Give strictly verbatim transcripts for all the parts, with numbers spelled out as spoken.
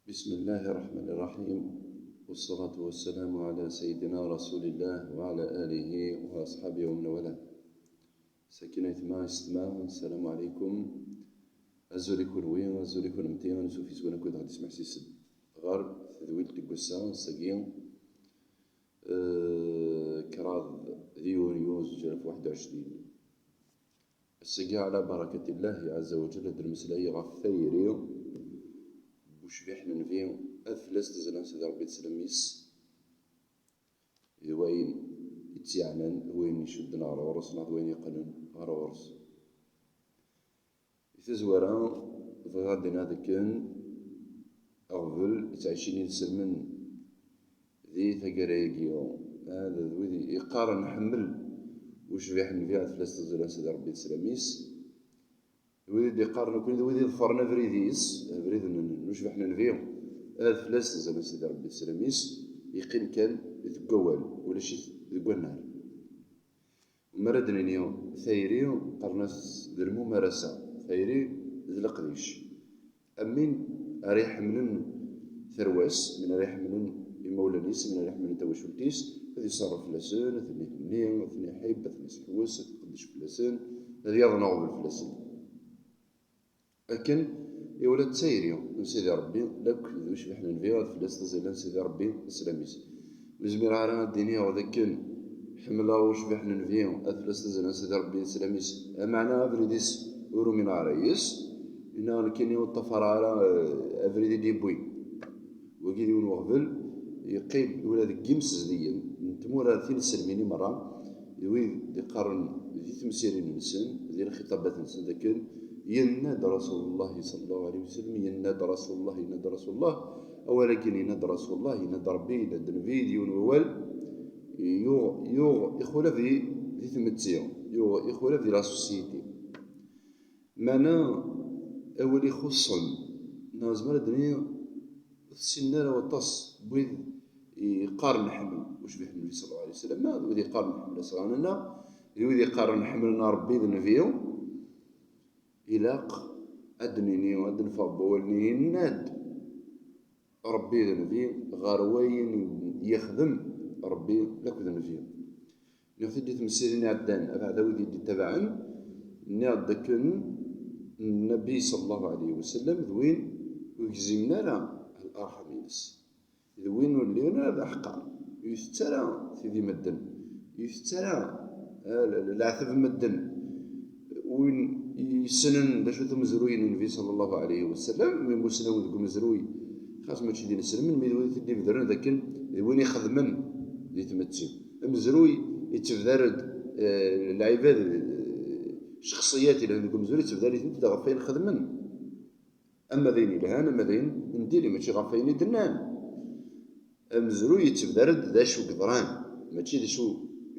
بسم الله الرحمن الرحيم، والصلاة والسلام على سيدنا رسول الله وعلى آله وأصحابه ومن والاه. Sakin ay tma yessetma, السلام عليكم. Azul i kunwi, azul i kunemti, ansuf yes-wen akked ɣ-d-ismeḥsisen ɣer tedwilt n wass-a, ass-agi, eh, kraḍ di yunyu zuǧ alaf waḥed u ɛecrin. Ass-agi, ɛla barakat Illahi ɛazza wa ǧal, ad d-nemmeslay ɣef tayri n ucbiḥ n Nnbi, ad fell-as tezla Sidi Ṛebbi d sslam-is, d wayen i tt-yeɛnan, d wayen icudden ɣer ɣur-s neɣ d wayen yeqqnen ɣer ɣur-s. Di tazwara, bɣiɣ ad d-iniɣ dakken aɣbel yettɛicin inselmen di taggara-agi, ah, d wid yeqqaren nḥemmel ucbiḥ n Nnbi, ad fell-as tezla Sidi Ṛebbi d sslam-is, d wid i d-yeqqaren nekkni d wid iḍefren abrid-is, abrid n, n ucbiḥ n Nnbi, ad fell-as tezla Sidi Ṛebbi d sslam-is, yeqqim kan deg wawal, ulac-it deg wannar. Mi ara d-nini tayri, qqaren-as d lmumarasa, tayri d leqdic. Am win ara iḥemmlen tarwa-s, win ara iḥemmlen imawlan-is, win ara iḥemmlen tawacult-is, ad iṣerref fell-asen, ad ten-ihenni, ad ten-iḥibb, ad ten-iseḥwes, ad iqeddec fell-asen, ad yaḍen aɣbel fell-asen. Akken i ula d tayri n Sidi Ṛebbi, lakk d ucbiḥ n Nnbi, ad fell-as tezla Sidi Ṛebbi d sslam-is. Ur zmireɣ ara ad d-iniɣ dakken ḥemmleɣ ucbiḥ n Nnbi, ad fell-as tezla Sidi Ṛebbi d sslam-is, lameɛna abrid-is ur umineɣ ara yes, neɣ nekkini ur ṭṭafareɣ ara, eh, abrid i d-yewwi. Wagi d yiwen weɣbel yeqqim ula deg yimsezdiyen n tmura tinselmin i merra, d wid d-iqqaren di temsirin-nsen, di lxitabat-nsen, dakken yenna-d Rasulullah sallallahu alayhi wa sallam, yenna-d Rasulullah, yenna-d Rasulullah, awal-agi yenna-d Rasulullah, yenna-d Ṛebbi, yenna-d Nnbi, d yiwen wawal, yuɣ, yuɣ ixulaf di, di tmetti, yuɣ ixulaf di la société. Meɛna awal ixuṣṣen, neɣ nezmer ad d-nini ur t-ssinen ara waṭas n wid yeqqaren nḥemmel ucbiḥ n Nnbi sallallahu alayhi wa sallam, d wid yeqqaren nḥemmel asɣan-nneɣ, d wid yeqqaren ḥemmlen Ṛebbi d Nnbi, ilaq ad d-nini, ad d-neffeɣ n wawal-nni, yenna-d Ṛebbi d Nnbi ɣer wayen yexdem Ṛebbi akked Nnbi. Nniɣ-t-id di temsirin iɛeddan, abeɛda wid i d-ittabaɛen, nniɣ-d dakken Nnbi sallallahu alayhi wa sallam d win ur gzimen ara arḥam-ines, d win ur llin ara d aḥeqqar, ur itett ara tidi medden, ur itett ara, eh, leɛtab n medden. Win yessnen d acu-t umezruy n Nnbi sallallahu alayhi wa sallam, mi musnawen deg umezruy, xas mačči d inselmen, mi d wid i t-id-ibedren dakken d win ixedmen di tmetti. Amezruy yettebdar-d, eh, lɛibad, eh, ccexṣiyat yellan deg umezruy, yettebdar-itent-id ɣef wayen xedmen. Ama d ayen yelhan, ama d ayen n diri, mačči ɣef wayen i d-nnan. Amezruy yettebdar-d d acu yeḍran, mačči d acu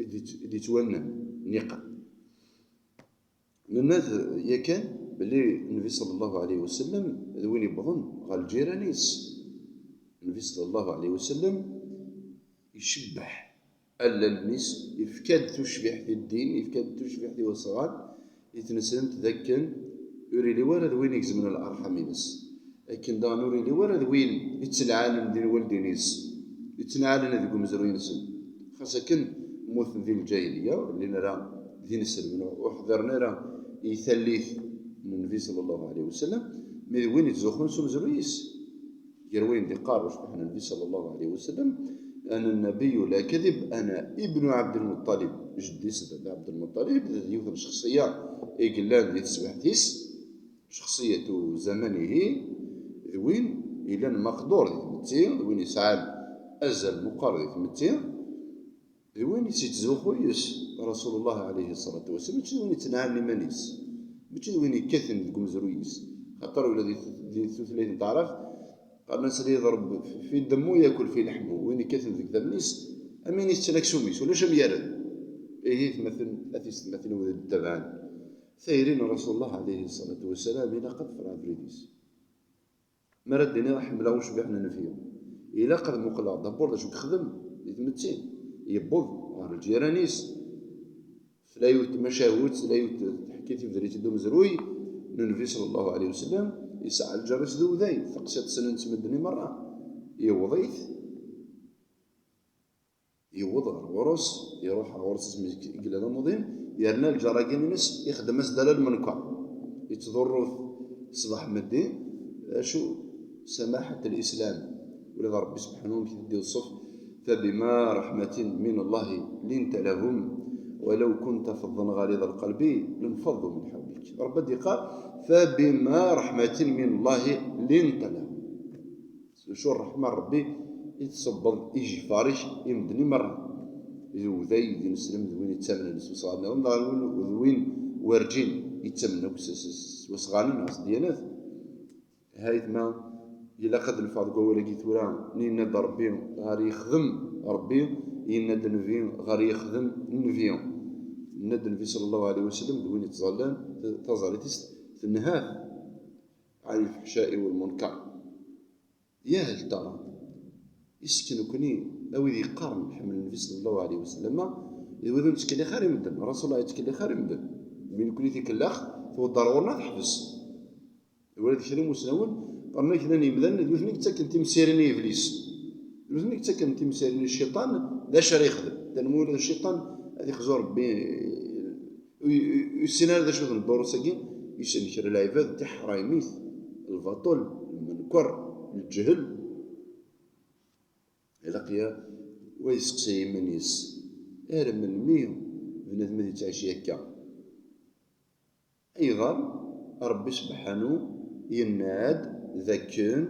i d-, i d-yettwannen niqal. Nenna-t yakan belli Nnbi sallallahu alayhi wa sallam d win yewwḍen ɣer lǧiran-is. Nnbi sallallahu alayhi wa sallam icebbeḥ allalen-is, yefka-d tucbiḥt i ddin, yefka-d tucbiḥt i wasɣan, i tneslemt d akken ur ili wara d win igezmen larḥam-ines. Akken daɣen ur ili wara d win ittenɛalen di lwaldin-is, ittenɛalen deg umezruy-nsen. Xas akken mmuten di lǧahiliya, ur llin ara d inselmen, ur ḥdiren ara i tallit n Nnbi sallallahu alayhi wa sallam, mi d win yettzuxxun s umezruy-is. Gar wayen d-iqqar ucbiḥ n Nnbi sallallahu alayhi wa sallam, أنا النبي لا كذب، أنا ابن عبد المطلب. Jeddi-s d Baba Ɛebdelmuṭṭalib, d yiwet n ccexṣiya i yellan di teswiɛt-is. Ccexṣiyatu zamanihi, d win yellan maqdur di tmetti, d win yesɛan azal meqqar di tmetti, d win i tt-yettzuxxu yes Rasulullah alayhi ṣṣalatu wassalam, mačči d win yettenɛalen iman-is, mačči d win yekkaten deg umezruy-is. Xaṭer ula di tut-, di tutlayt n taɛrabt, qqaren-as: اللي يضرب في دمه يأكل في لحمه. Win yekkaten deg idammen-is, am win itetten aksum-is, ulac am yared. Ihi, atmaten, a tiyessetmatin, wid i d-ittabaɛen, tayri n Rasulullah alayhi ṣṣalatu wassalam ilaq ad tefreɛ abrid-is. Mi ara d-iniɣ ḥemmleɣ ucbiḥ n Nnbi, ilaq ad muqleɣ d'abord d acu yexdem di tmetti. Yewweḍ ɣer lǧiran-is, tella yiwet n tmacahut, tella yiwet n tḥekkit i yebder-itt-id umezruy n Nnbi sallallahu alayhi wa sallam, Yesɛa lǧar-is d uday, taqsiṭ ssnen-tt medden i merra. Yewweḍ-it, yewweḍ ɣer ɣur-s, iruḥ ɣer ɣur-s asmi i yella d amuḍin, yerna lǧar-agi-ines ixdem-as-d ala lmenker. Yettḍurru-t ṣṣbeḥ meddi, acu samaḥat lislam. Ula d Ṛebbi subḥanahu amek i t-id-iweṣṣef: فبما رحمة من الله لنت لهم ولو كنت فظا غليظ القلب لانفضوا من حولك. Ṛebbi ad d-yeqqar: فبما رحمة من الله لنت لهم. S ucu ṛṛeḥma n Ṛebbi i tṣebbeḍ i yijifaṛ-ik i medden i merra. D uday, d ineslem, d win yettamnen s usɣan-nniḍen, d win, d win werǧin yettamen akk s, s, s, s wasɣanen neɣ s ddyanat. Haytma, ilaq ad neffeɣ deg wawal-agi tura, yenna-d Ṛebbi ɣer yexdem Ṛebbi, yenna-d Nnbi ɣer yexdem Nnbi. Yenna-d Nnbi صلى الله عليه وسلم d win yettẓallan, taẓallit-is tenha-t عن الفحشاء والمنكر. Yah, hal tara, is-k nekni, a wid yeqqaren ḥemmlen Nnbi صلى الله عليه وسلم, d wid ur nettkellix ara i medden. Rasul ur yettkellix ara i medden. Mi nekni tikellax, tweddar ɣur-neɣ teḥbes. Ula d kra n imusnawen, qqaren-ak kra n yimdanen, d nutni i yettaken timsirin i Iblis. D nutni i yettaken timsirin i cciṭan, d acu ara yexdem. Tanmi ula d cciṭan ad ixzu Ṛebbi, ur, ur, ur yessin ara d acu d ddurus-agi, yessenkr lɛibad, tiḥraymit, lbaṭel, lmenker, lǧehl. Ilaq ya wa yesteqsi iman-is, ar melmi bnadem ad yettɛici akka? Ayɣer? Ṛebbi sebḥanu yenna-d d akken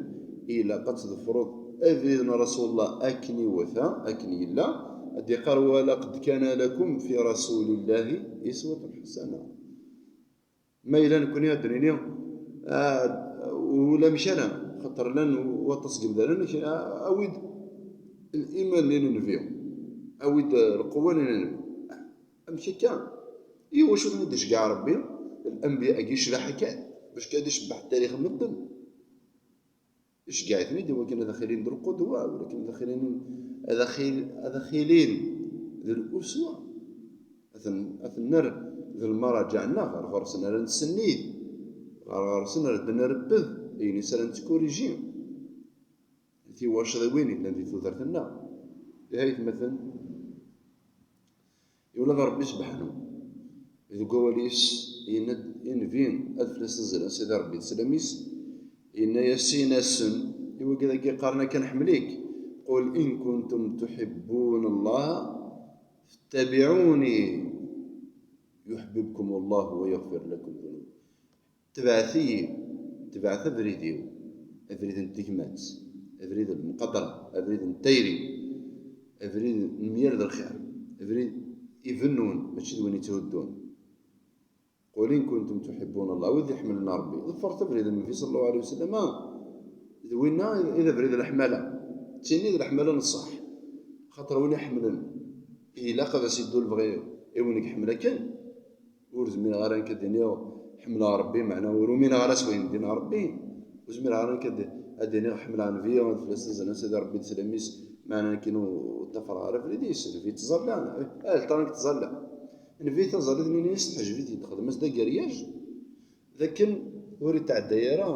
ilaq ad tḍefreḍ abrid n Rasulullah akken iwata, akken yella, ad d-iqqar: ولقد كان لكم في رسول الله أسوة حسنة. Ma yella nekni ad d-nini, ah, ulamek ara, xaṭer llan waṭas n yemdanen, ah, awi-d liman n Nnbi, awi-d lqewwa n Nnbi. Amek akka? Iwacu ten-id-iceggeɛ Ṛebbi, lanbiya-agi ccbaḥa kan, bac kan ad icebbeḥ tarix n medden? Iceggeɛ-iten-id i wakken ad aɣ-ilin d lqudwa, walakin ad aɣ-ilin, ad aɣ-il-, ad aɣ-ilin d l'uswa. Ad ten-, ad ten-nerr d lmaraǧeɛ-nneɣ, ɣer ɣur-sen ara ntsennid, ɣer ɣur-sen ara d-nrebbed, ayen i s ara nettkuriji. Tiwacḍiwin yellan di tudert-nneɣ. Ihi aytmaten, Ula d Ṛebbi sebḥanu, deg wawal-is, yenna-d i Nnbi, ad fell-as tazzla Sidi Ṛebbi d sslam-is, yenna-yas, in-asen i wigad-agi qqaren akka: "Nḥemmel-ik, قل إن كنتم تحبون الله فاتبعوني يحببكم الله ويغفر لكم ذنوبكم." Tebɛet-iyi, tebɛet abrid-iw, abrid n tegmat, abrid n lmuqadara, abrid n tayri, abrid n myal d lxir, abrid ibennun, mačči d win yetthuddun. قل إن كنتم تحبون الله, wid iḥemmlen Ṛebbi, ḍefret abrid n Nnbi صلى الله عليه وسلم, d winna i d abrid n leḥmala, d tinni d leḥmala n ṣṣeḥ, xaṭer win iḥemmlen ilaq ad as-iddu lebɣi i win i iḥemmel akken. Ur zmireɣ ara nekk ad d-iniɣ ḥemmleɣ Ṛebbi, meɛna ur umineɣ ara s wayen d-yenna Ṛebbi. Ur zmireɣ ara nekk ad, ad d-iniɣ ḥemmleɣ Nnbi, ad fell-as tazzla Sidi Ṛebbi d sslam-is, meɛna nekk ur ṭṭafreɣ ara abrid-is. Nnbi yettẓalla, ah, d ta i yettẓalla. Nnbi taẓallit-nni-ines teḥjeb-it-id, texdem-as-d ageryaj, d akken ur yetɛedday ara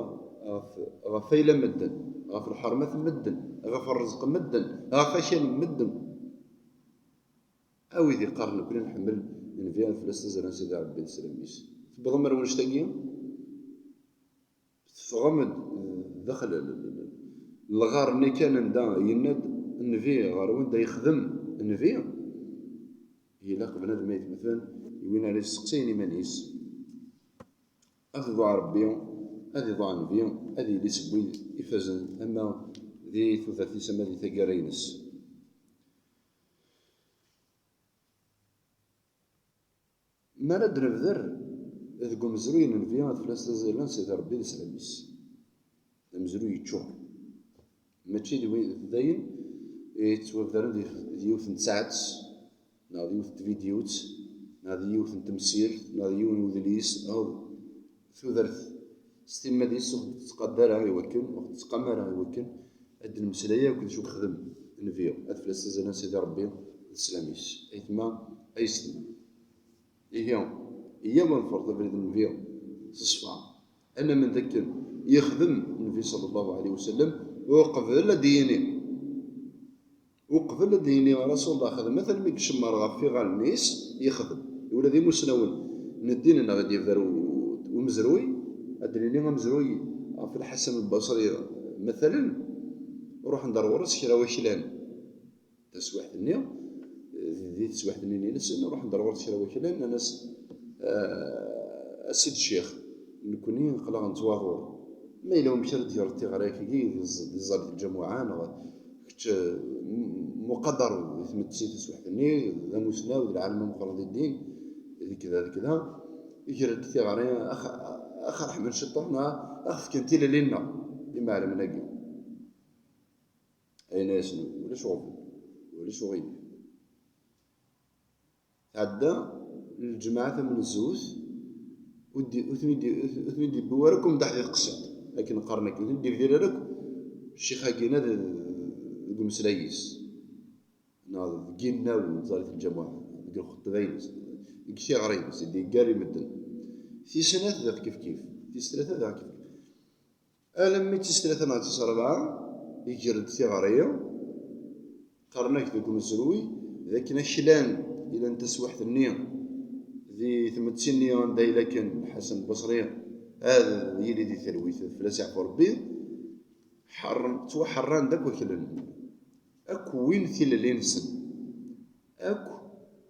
ɣef, ɣef ayla n medden, ɣef lḥermat n medden, ɣef ṛṛezq n medden, ɣef akal n medden. A wid iqqaren nekkni nḥemmel Nnbi, ad fell-as tazzla n Sidi Ṛebbi d sslam-is. Tewwḍem ar wanect-agi? Teffɣem-d daxel l-, l-, l-, lɣar-nni kan anda yenna-d Nnbi, ɣer wanda yexdem Nnbi. Ilaq bnadem aytmaten, i win ara yesteqsayen iman-is. Ad iḍuɛ Ṛebbi, ad iḍuɛ Nnbi, ad yili seg wid ifazen ama di tudert-is ama di taggara-ines. Mi ara d-nebder deg umezruy n Nnbi, ad fell-as tazzla n Sidi Ṛebbi d sslam-is. D amezruy yeččur. Mačči d win, d ayen yettwabdaren di, di yiwet n tsaɛet, neɣ d yiwet n tvidyut, neɣ d yiwet n temsirt, neɣ d yiwen n udlis, neɣ tudert s timmad-is ur ɣ-d-tettqad ara i wakken, ur ɣ-d-tettqam ara i wakken ad d-nemmeslay akk d acu yexdem Nnbi, ad fell-as tazzla n Sidi Ṛebbi d sslam-is. Aytma, ay yessetma. Ihi, iyyaw ad nefreḍ abrid n Nnbi s ṣṣfa. Ad namen d akken Yexdem Nnbi ṣalla Llahu ɛalayhi wa sallam uqbel ad d-yini. Uqbel ad d-yini Rasulullah xedmet, almi yecemmer ɣef iɣallen-is, yexdem. Ula d imusnawen n ddin-nneɣ i d-yebder u-, umezruy, ad d-nini amezruy ɣef Lḥasan Lbasri, matalen, ruḥen-d ar ɣur-s kra waklan. Taswiḥt-nni, di, di teswiḥt-nni-nsen, ruḥen-d ar ɣur-s kra waklan, nnan-as, "Ah, a Sidi Ccix, nekkni aql-aɣ nettwaḍur. Ma yella wamek ara d-yerreḍ tiɣri-agi di ẓ-, di ẓẓal n lǧamuɛa, neɣ kečč, eh, m-, muqadar di tmetti taswiḥt-nni, d amusnaw, d lɛalem ameqqran di ddin, di kda, di kda, ger-d tiɣri, ax-, ax-, ax-, ṛeḥmen ciṭṭuḥ, neɣ ax-, fken tilelli-nneɣ i imeɛlamen-agi." Ayen asen, ulac uɣbel, ulac uɣilif. Tɛedda lǧemɛa tamenzut, ur d-, ur ten-id-, ur ten-id-yewwi wara akk umdaḥ di tqessiṭ. Akken qqaren akken, ur ten-id-yebdir ara akk ccix-agi-nna d-, deg umeslay-is. Neɣ deg yinaw n tẓallit n lǧamuɛa, deg lxeṭba-ines, deg tiɣri-ines, i d-yeggar i medden. Tis snat d kifkif, tis tlata d kifkif. Alammi d tis tlata neɣ tis rebɛa, iger-d tiɣri, qqaren-ak deg umezruy, d akken aklan, ilan taswiḥt-nni, di tmetti-nni anda yella kan Lḥasan Lbasri, ad yili di talwit, ad fell-as yeɛfu Rebbi, ḥerren, ttwaḥerran-d akk aklan, akk wwin tilelli-nsen. Akk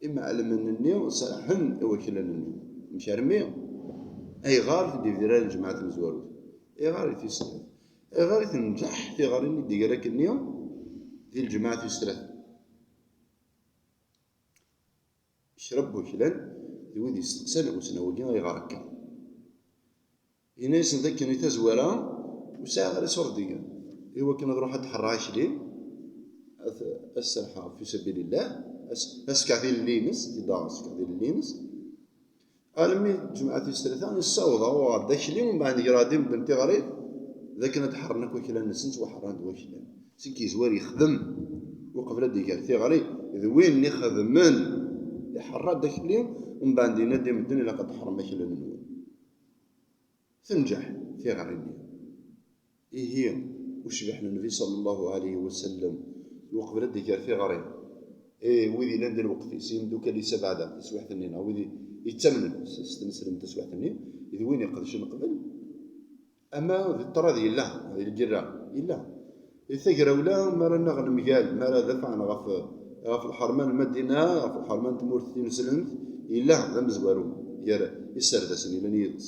imeɛlemen-nni serḥen i waklan-nni. Amek armi? Ayɣer i d-yebder ara lǧemɛa tamezwarut? Ayɣer i tis-, ayɣer i tenǧeḥ tiɣri-nni d-iger akkenni di lǧemɛa tis tlata? Kra n waklan d wid yesteqsan usnaw-agi ayɣer akka. Yenna-yasen d akken i tazwara ur sɛiɣ ara iṣurdiyen i wakken ad ruḥeɣ ad d-ḥerreɣ akli, ad, ad serḥeɣ fi sabilillah, as-, ad skeɣ tilelli-ines, di daɣ ad skeɣ tilelli-ines. Almi d lǧemɛa tis tlata, nessaweḍ uɣeɣ-d akli, umbeɛd greɣ-d i medden tiɣri d akken ad d-ḥerren akk aklan-nsen, ttwaḥerran-d waklan. Seg yezwar yexdem, uqbel ad d-iger tiɣri, d win ixedmen, iḥerra-d akli, umbeɛd yenna-d i medden ilaq ad d-ḥerrem aklan-nwen. Tenǧeḥ tiɣri-nni. Ihi, ucbiḥ n Nnbi ṣalla Llahu ɛalayhi wa sallam, uqbel ad d-iger tiɣri, eh, wid yellan di lweqt-is, imeddukal-is abeɛda, taswiḥt-nni, neɣ wid yettamnen s, s tneslemt taswiḥt-nni, d win iqedcen qbel, ama di ṭṭrad yella, di lgirra yella. Di tagrawla, mi ara naɣ nemgal, mi ara dafɛen ɣef, ɣef lḥerma n Lmadina, ɣef lḥerma n tmurt tineslemt, yella d amezwaru gar iserdasen yellan yid-s.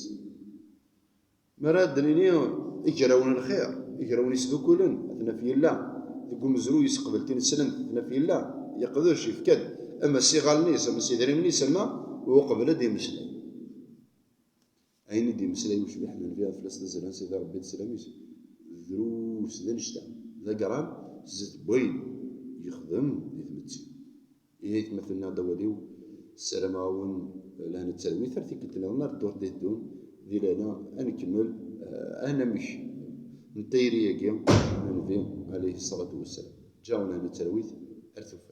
Mi ara d-nini igrawen n lxir, igrawen yesdukulen, ad t-naf yella. Deg umezruy yesqbel tineslemt, ad t-naf yella. Yeqdec, yefka-d ama s iɣallen-is, ama s idrimen-is, ama uqbel ad d-imeslay. Ayen i d-imeslay ucbiḥ n Nnbi, fell-as d azal n Sidi Rebbi d sslam-is, drus d annect-a, d agram zdat n wayen yexdem di tmetti. Ihi aytmaten-nneɣ d awal-iw, ssarameɣ-awen lehna d talwit, ar tikkelt nniḍen, ar ddurt d-iteddun, di lehna ad nkemmel, eh, anamek n tayri-agi n Nnbi ɛalayhi ṣṣalatu wassalam. Ǧǧaɣ-wen lehna d talwit, ar tufat.